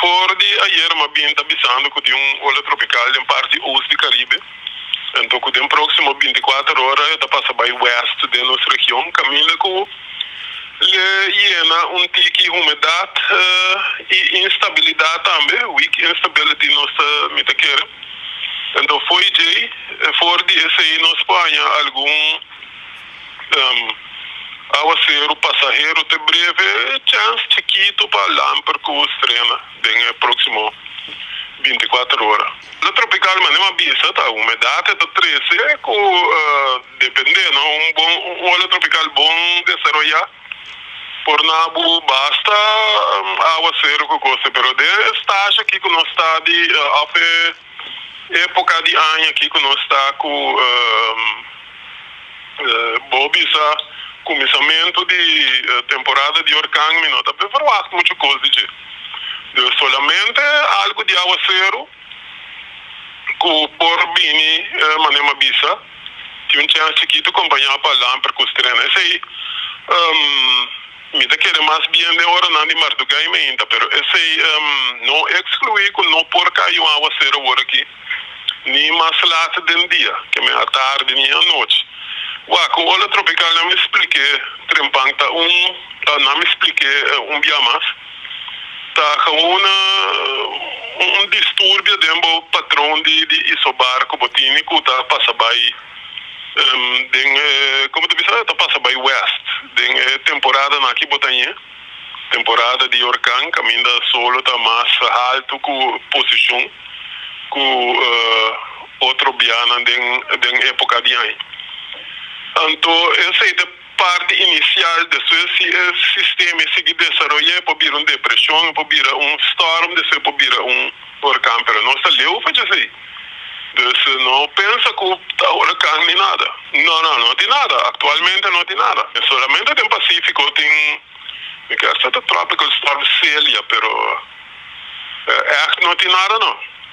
For di ayera m'a bin ta bisando ku tin un ola tropikal den parti oost di Karibe. Anto ku den próksimo bintikuater ora e ta pasa bai wèst den nos region kaminda ku le yena un tiki humedat i instabilidat tambe, weak instability nos ta mi ta kere. Anto fo'i djei, for di esei nos por haña algun Awaseru pasahero te breve chèns chikitu pa lamper ku strena den e próksimo bintikuater ora. Lo tropikal manera mi a bisa ta humedat e ta trese ku depende no un bon un ola tropikal bon desaroyá por na bo basta awaseru ku kos pero den e stasha aki ku nos ta di òf e Epoca di aña aki cu nos ta cu bo bisa cuminsamento di temporada di orkan mi no ta por verwacht mucho cos di dje. Dus solamente algo di awacero cu por bini manera mi a bisa tin un chens chikito compaña pa lamper cu strena. Esey Mi ta kere mas bien den oranan di mardugá i meinta, pero esei no ekskluí ku no por kai un awasero awor aki, ni mas lat den dia, ke men atardi ni anochi. Wak, un ola tropikal nan mi splik'é trempan ta un, nan mi splik'é un bia mas, ta gewoon un disturbio den bo patron di isobar ku bo tini ku ta pasa bai. Den e, como ta bisa, ta pasa bay west. Den e temporadanan aki bo ta ñe, temporada di orkan, caminda solo ta mas halto cu posicion cu otro bianan den den epoca di aña. Anto esey ta e parti inicial, despues si e sistema e sigui desaroya e por bira un depresion, e por bira un storm, despues e por bira un orkan, pero nos ta leu pa djesey. Dus no pensa ku ta hurakan ni nada. No, no, no tin nada. Aktualmente no tin nada. Solamente den Pasifiko tin, mi ke hasta ta Tropical Storm Celia, pero ègt no tin nada no.